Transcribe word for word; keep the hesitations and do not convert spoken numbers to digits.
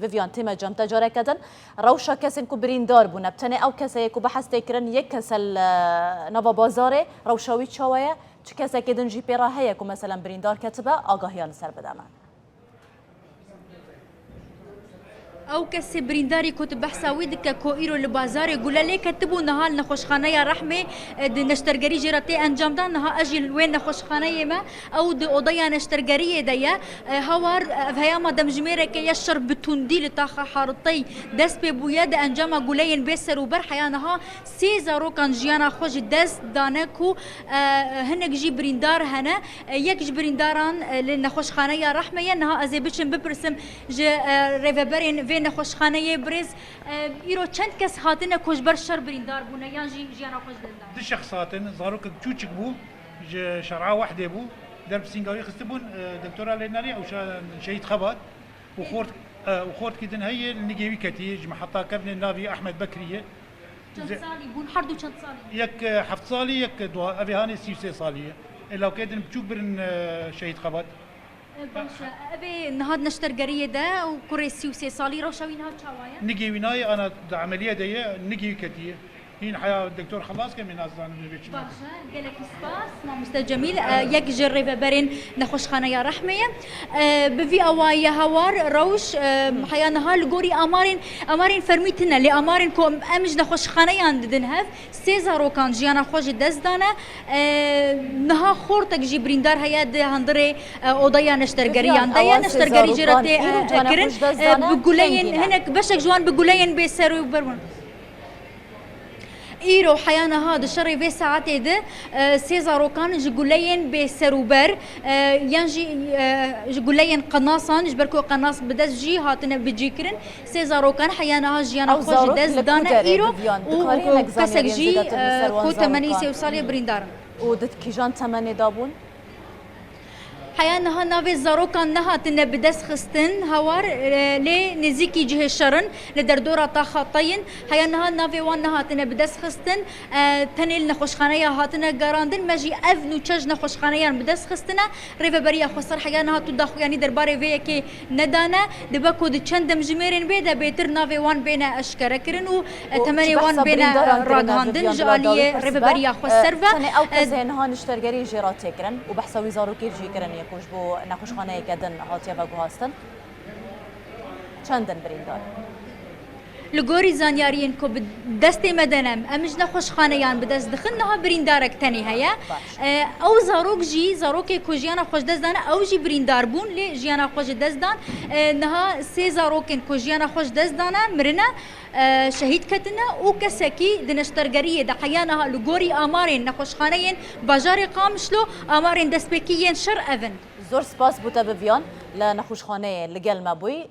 Vivian, tême cem te careke din. Rewşa kesên ku birîndar bûne, bi tenê ew keseyê ku behs tê kirin, yek kese li nava bazarê, rewşa wî çawa ye? Çi kesekê din jî pê re heye ku meselen birîndar ketibe, agahiyan li ser bide me. Ew kesê birîndarî ku tu behsa wî dike ku îro li bazarê gule lê ketibû, niha li nexweşxaneya Rehmê, e, di neştergerî jê re tê encamdan, niha ez jî li wê nexweşxaneyê me, ew di odeya neştergeriyê de ye. E, hawar, e, ev heyama demjimêreke ye şer bi tundî li taxa Haritey dest pê bûye, di encama guleyên bê serûber heya niha sê zarokan jiyana xwe ji dest dane ku, e, hinek jî birîndar hene. E, yek ji birîndaran, e, li nexweşxaneya Rehme ye. Niha ez ê biçim bipirsim ji, e, rêveberên vê nexweşxaneyê, birêz, e, îro çend kes hatine ku ji ber şer birîndar bûne yan jî jiyana xwe ji dest dane? Du şexs hatin, zarokek çûçik bû, ji Şer'a Wehdê bû, derbsînga wî xistibûn, e, doktora lê nerî, ew şa-, şehîd Xebat û xort, e, û xortkî din heye, li nigê wî ketiye, ji meheta kevnê navî Ehmed Bekrî ye. Çend Ze- salî bûn? Her du çend salî bûn? Yek, e, heft salî, yek, e, duha, ev ê hanê sî û sê salî ye. Ê lawkê din biçûk birin, e, şehîd Xebat. E, baş e. Ev ê niha di neştergeriyê de û kurê sî û sê salî, rewşa wî niha çawa ye? Nigê wî nayê, ana di emeliye de ye, nigê wî ketiye. Hîn heya doktor xelas ke, em ê nazanin vê çi Baş e, gelekî spas, mamoste Cemîl. E, yek ji rêveberên nexweşxaneya Rehmê ye. E, bi vî awayî hawar rewş, e, heya niha li gorî amarên, amarên fermî tune, lê amarên ku em ji nexweşxaneyan didin hev, sê zarokan jiyana xwe ji dest dane. E, niha xortek jî birîndar heye di hundirê, e, odeya neştergeriyan de ye. Neştergerî jê re tê, e, kirin. E, bi guleyên, hinek beşek ji wan bi guleyên bê serûber bûn. Îro heya niha di şerê vê saetê de, e, sê zarokan ji guleyên bê serûber, e, yan jî, e, ji guleyên qenasan, ji ber ku qenas bi dest jî hatine bicîkirin, sê zarokan heya niha jiyana xwe ji dest dane îro û kesek jî, e, ku temenî sê û salê birîndar in. Û di kîjan temenê de bûn? Heya niha navê zarokan nehatine bi dest xistin, hawar, e, lê nêzîkî cihê şer in, li derdora taxa te yin. Heya niha navê wan nehatine bi dest xistin, e, tenê li nexweşxaneya hatine garandin. Me jî ev nûçe ji nexweşxaneyan bi dest xistine. Rêveberiya Xweser heya niha tu daxuyanî derbarê vê yekê nedane. Dibe ku di çend demjimêrên bê de bêtir navê wan bêne eşkere kirin û, e, temenê wan bêne ragihandin ji aliyê Rêveberiya Xweser ve. Tenê ew kesê niha niştergerî jê re tê kirin û behsa wî zarokê jî kirin ye ku ji bo nexweşxaneyeke din hatiye veguhastin. Çend in birîndar? Li gorî zanyariyên ku bi destê me de ne, em ji nexweşxaneyan bi dest dixin, niha birîndarek tenê heye. Baş. E, ew zarok jî, zarokê ku jiyana xwe ji dest dane, ew jî birîndar bûn, lê jiyana xwe ji dest dan. E, niha sê zarokên ku jiyana xwe ji dest dane, mirine, e, şehîd ketine û kesekî di neştergeriyê de heya niha li gorî amarên nexweşxaneyên bajarê Qamişlo, amarên destpêkî yên şer ev in. Zor spas bo te Vivian, li nexweşxaneyê li gel me bûyî.